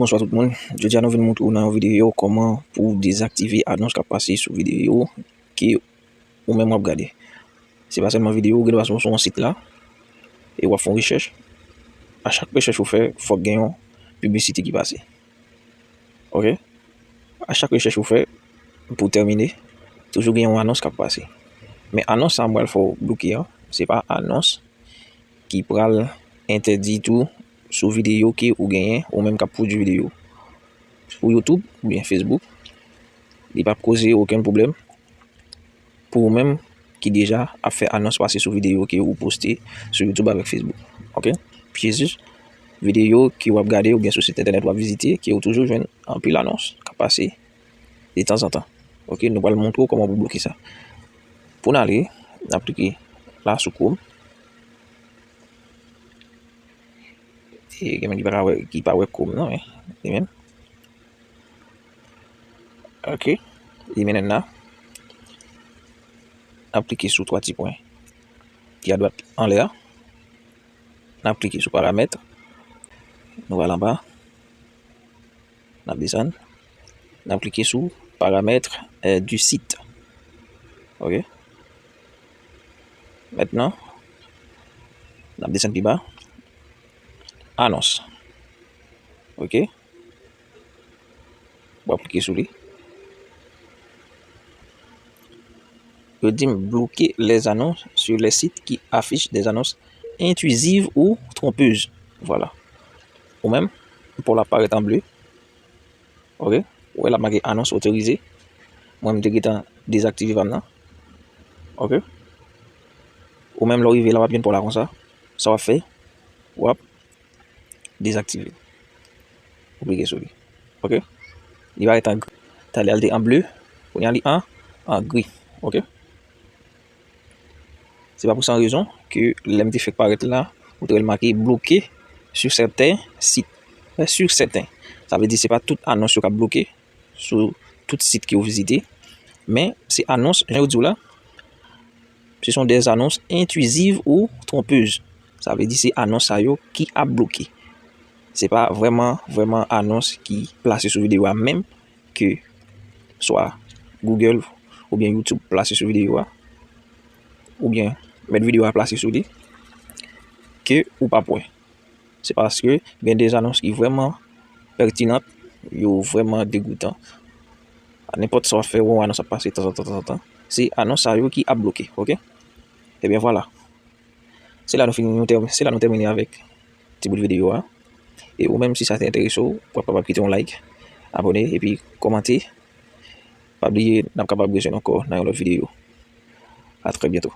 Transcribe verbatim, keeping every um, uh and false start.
Bonswa tout moun. Jodi a nou vin montre w nan yon videyo kòman pou w dezaktive anons k ap pase sou videyo ke ou menm w ap gade. Se pa sèlman videyo, ou gen dwa sou, sou yon sit la e w ap fè yon rechèch. A chak rechèch ou fè, fòk gen yon piblisite ki pase. Oke? A chak rechèch ou fè, pou w tèmine, toujou gen yon anons k ap pase. Men anons sa m pral fè w bloke an, se pa anons ki pral entèdi tou sou videyo ke ou genyen, ou menm k ap pwodui videyo. Pou YouTube oubyen Facebook, li p ap koze okenn pwoblèm pou ou menm ki deja ap fè anons pase sou videyo ke ou poste sou YouTube avèk Facebook. Oke? Piye jis videyo ke w ap gade oubyen sou sit entènèt w ap vizite, ke ou toujou jwenn anpil anons k ap pase detanzantan. Oke? Nou pral montre w kòman pou bloke sa. Pou n ale, n ap klike la sou Chrome. E gen moun ki pa ka wè, ki pa wè Chrome nan, men li menm. Oke. Li mennen n la. N ap klike sou twa ti pwen ki adwat anlè a. N ap klike sou paramèt. Nou pral anba. N ap desann. N ap klike sou paramèt, eh, du site. Oke. Mentnan, n ap desann pi ba. Anons. Oke. W ap klike sou li. Yo di m bloquer les annonces sur les sites qui affichent des annonces intrusives ou trompeuses. Vwala. Ou menm, pou l ap parèt an ble. Oke? Ou wè l ap make anons otorize. Mwen, m te gentan dezaktive pa m nan. Oke? Ou menm, lè w rive la, w ap jwenn pa w la konsa. Sa w ap fè, w ap dezaktive. Ou klike sou li. Oke? Li parèt an gri. Talè a l te an ble. Kounye a li an, an gri. Oke? Se pa pou san rezon ke lè m te fèk parèt la, ou te wè l make bloqué sur certains sites. Sur certains. Sa vle di se pa tout anons yo k ap bloke sou tout sit ke w vizite. Men se anons, jan yo di w la, ce sont des annonces intrusives ou trompeuses. Sa vle di se anons sa yo ki ap bloke. Se pa vrèman, vrèman anons ki plase sou videyo a menm ke swa Google oubyen YouTube plase sou videyo a, oubyen mèt videyo a plase sou li, ke ou p ap wè. Se paske gen de anons ki vrèman pètinan, yo vrèman degoutan. Nenpòt sa w ap fè, w wè yon anons ap pase tanzantan, tanzantan. Se anons sa yo ki ap bloke, oke? Ebyen, vwala. Se la nou fini, nou tè-, se la nou tèmine avèk ti bout videyo a. E ou menm, si sa te enterese w, w ap kapab kite yon like, abòne, epi kòmante. Pa bliye, n ap kapab rejwenn ankò nan yon lòt videyo. A trè byento.